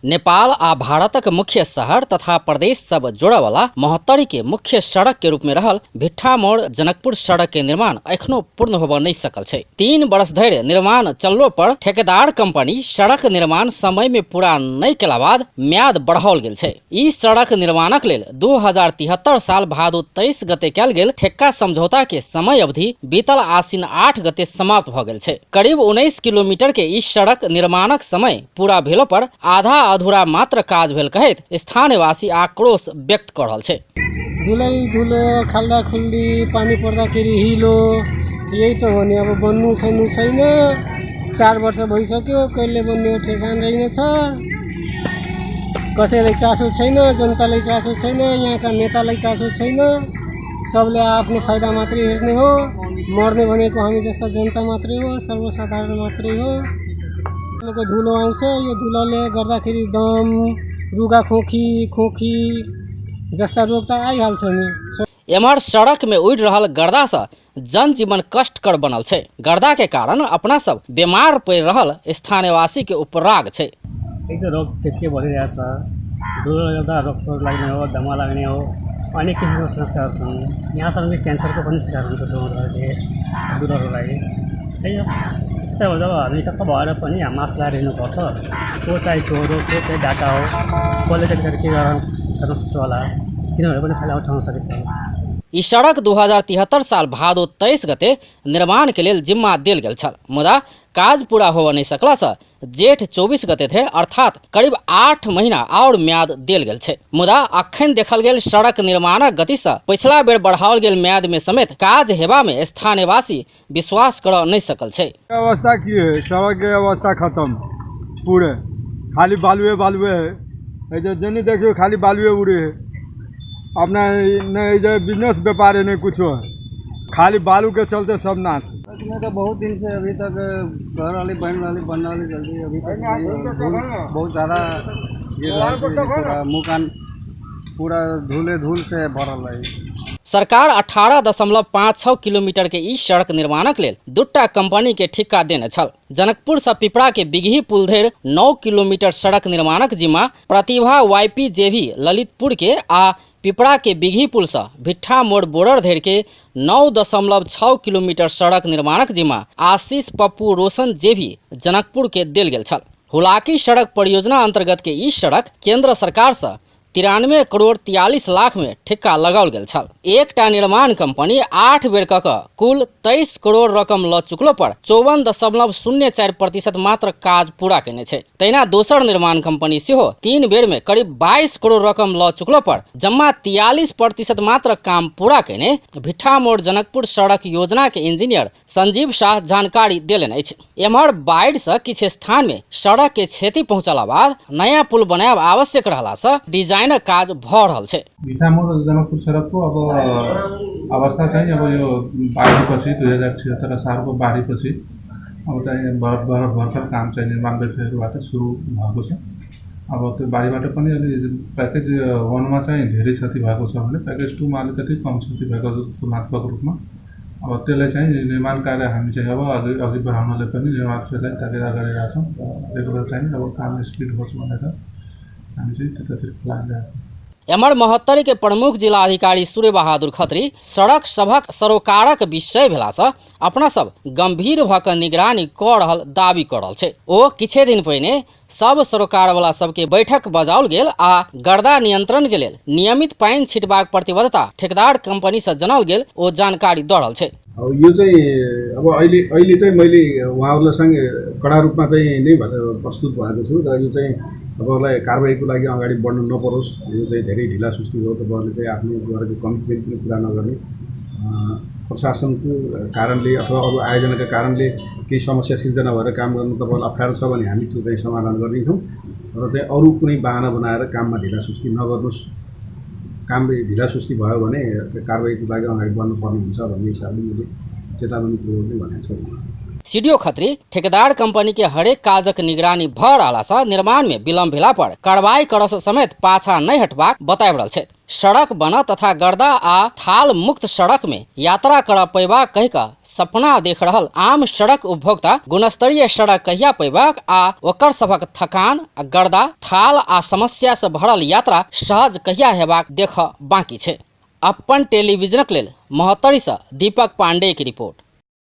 नेपाल आ भारतक मुख्य शहर तथा प्रदेश सब जोड़यवला महोत्तरी के मुख्य सड़क के रूप में रहल भिट्ठा मोड़ जनकपुर सड़क के निर्माण एखनो पूर्ण होबऽ नहि सकल छै। 3 वर्ष धरि निर्माण चललो पर ठेकेदार कंपनी सड़क निर्माण समय में पूरा नहि केला बाद म्याद बढ़ाओल गेल छै। ई सड़क निर्माणक लेल 2073 साल भादो 23 गते कयल गेल ठेक्का समझौता के समय अवधि बीतल आसिन 8 गते समाप्त भऽ गेल छै। करीब 19 किलोमीटर के ई सड़क निर्माणक समय पूरा भेलो पर आधा अधूरा मात्र काज भेल कहैत स्थानीयवासी आक्रोश व्यक्त कऽ रहल छै। धुलै धुलो खाल्डा खुल्डी पानी पर्दाखेरि हिलो, यही त हो नि। अब बन्नु सन्नु छैन, 4 वर्ष भइसक्यो, कहिले बन्ने हो ठेगान रहेनछ। कसैलाई चासो छैन, जनतालाई चासो छैन, यहाँका नेतालाई चासो छैन। सबले आफ्नो फाइदा मात्रै हेर्ने हो। मर्ने भनेको हामी जस्ता जनता मात्रै हो, सर्वसाधारण मात्रै हो। धुलो आउँछ, यो धुलोले गर्दाखेरि दम, रुगा खोकी, खोकी जस्ता रोग त आइहाल्छ नि। एम्हर सड़क में उड़ि रहल गर्दा से जनजीवन कष्टकर बनल छै। गर्दा के कारण अपना सब बीमार पड़ि रहल स्थानीयवासी के उपराग छै। एक त रोग त्यतिकै बढिरहेछ, धुलोले गर्दा रोग लाग्ने हो, दमा लाग्ने हो, अनेक किसिमको समस्याहरू छन्। यहाँसम्म कि क्यान्सरको पनि शिकार हुन्छ धुलोहरूको लागि। त्यही हो, यस्तै हो। जब हामी टक्क भएर पनि मास्क लगाएर हिँड्नुपर्छ, को चाहिँ चोर हो, को चाहिँ डाका हो, कसले त्यतिखेर के गर्न सक्छ होला, तिनीहरू पनि फाइदा उठाउन सकिन्छ। ई सड़क 2073 साल भादो 23 गते निर्माण के लेल जिम्मा देल गेल छल, मुदा काज पूरा होबऽ नहि सकला से जेठ 24 गते धरि अर्थात करीब 8 महीना और म्याद देल गेल छै। मुदा अखन देखल गेल सड़क निर्माणक गति से पिछला बेर बढ़ाओल गेल म्याद में समेत काज हेबा में स्थानीयवासी विश्वास करऽ नहि सकल छै। अवस्था की है, सड़क के अवस्था खत्म, पूरे खाली बालुए बालुए है। जे जनी देखियो खाली बालुए उड़े है। अपना नहीं जे बिजनेस व्यापार है, नहीं कुछ है, खाली बालू के चलते सब नाश। में तो बहुत दिन से अभी तक घर वाली बन वाली बन वाली जल्दी अभी तक नहीं हो। बहुत ज़्यादा ये पूरा मुकान पूरा धूले धूल से भरल है। सरकार 18.56 किलोमीटर के ई सड़क निर्माणक लेल 2 कंपनी के ठिक्का देने छल। जनकपुर से पिपरा के बिगही पुल धरि 9 किलोमीटर सड़क निर्माणक जिम्मा प्रतिभा वाईपी जेवी ललितपुर के आ पिपरा के बिगही पुल से भिट्ठा मोड़ बॉर्डर धरि के 9.6 किलोमीटर सड़क निर्माणक जिम्मा आशीष पप्पू रोशन जेवी जनकपुर के देल गेल छल। हुलाकी सड़क परियोजना अंतर्गत के ई सड़क केंद्र सरकार से 93 करोड़ 43 लाख में ठेक्का लगाओल गेल छल। एकटा निर्माण कंपनी 8 बेर क कुल 23 करोड़ रकम ल चुकलो पर 54.04% मात्र काज पूरा केने छै। तहिना दोसर निर्माण कंपनी सेहो 3 बेर में करीब 22 करोड़ रकम ल चुकलो पर जम्मा 43% मात्र काम पूरा केने भिट्ठा मोड़ जनकपुर सड़क योजना के इंजीनियर संजीव शाह जानकारी देलनि अछि। एम्हर बाढ़ि से किछु स्थान में सड़क के क्षति पहुंचला बाद नया पुल बनायब आवश्यक रहला से डिजाइनक काज भऽ रहल छै। भिट्ठा मोड़ जनकपुर सड़कको अब अवस्था चाहिँ अब यो बाढीपछि 2076 सालको बाढीपछि अब चाहिँ भर्खर काम चाहिँ निर्माण व्यवसायहरूबाट सुरु भएको छ। अब त्यो बाढीबाट पनि अलि प्याकेज 1 चाहिँ धेरै क्षति भएको छ भने प्याकेज 2 अलिकति कम क्षति भएको तुलनात्मक रूपमा अब त्यसलाई चाहिँ निर्माण कार्य हामी चाहिँ अब अघि बढाउनलाई पनि निर्माण व्यवसायलाई ताकेर गरिरहेका छौँ र रेगुलर चाहिँ अब काम स्पिड होस् भनेर हामी चाहिँ त्यतातिर लागिरहेका छौँ। एम्हर महोत्तरी के प्रमुख जिला अधिकारी सूर्य बहादुर खत्री सड़क सभक सरोकारक विषय भेला से अपना सब गंभीर भऽ कऽ निगरानी कऽ रहल दावी कऽ रहल छै। ओ किछे दिन पहिने सब सरोकारवाला सबके बैठक बजाओल गेल आ गर्दा नियंत्रण के लेल नियमित पानि छिटबाक प्रतिबद्धता ठेकेदार कंपनी से जनाओल गेल ओ जानकारी दऽ रहल छै। अब यो चाहिँ अब अहिले चाहिँ मैले उहाँहरूलाई कडा रूपमा चाहिँ नै प्रस्तुत भएको छु र यो चाहिँ तपाईँहरूलाई कारबाहीको लागि अगाडि बढ्नु नपरोस्, यो चाहिँ धेरै ढिला सुस्ती हो। तपाईँहरूले चाहिँ आफ्नो गरेको कमिटमेन्ट पनि पुरा नगर्ने, प्रशासनको कारणले अथवा अरू आयोजनाका कारणले केही समस्या सिर्जना भएर काम गर्नु तपाईँहरूलाई अप्ठ्यारो छ भने हामी त्यो चाहिँ समाधान गरिदिन्छौँ र चाहिँ अरू कुनै बहाना बनाएर काममा ढिला सुस्ती नगर्नुहोस्। काम ढिला सुस्ती भयो भने कारबाहीको लागि अगाडि बढ्नुपर्ने हुन्छ भन्ने हिसाबले मैले चेतावनीपूर्वक नै भनेको छु। सीडीओ खत्री ठेकेदार कंपनी के हरेक काजक निगरानी भऽ रहला सँ निर्माण में विलम्ब भेला पर कार्रवाई करऽ समेत पाछा नहि हटबाक बताबि रहल छथि। सड़क बनत तथा गर्दा आ थाल मुक्त सड़क में यात्रा करऽ पेबाक कहि कऽ सपना देख रहल आम सड़क उपभोक्ता गुणस्तरीय सड़क कहिया पेबाक आ ओकर सभक थकान आ गर्दा थाल आ समस्या से भरल यात्रा सहज कहिया हेबाक देखऽ बाकी छै। अपन टेलीविजनक लेल महोत्तरी सँ दीपक पांडे की रिपोर्ट।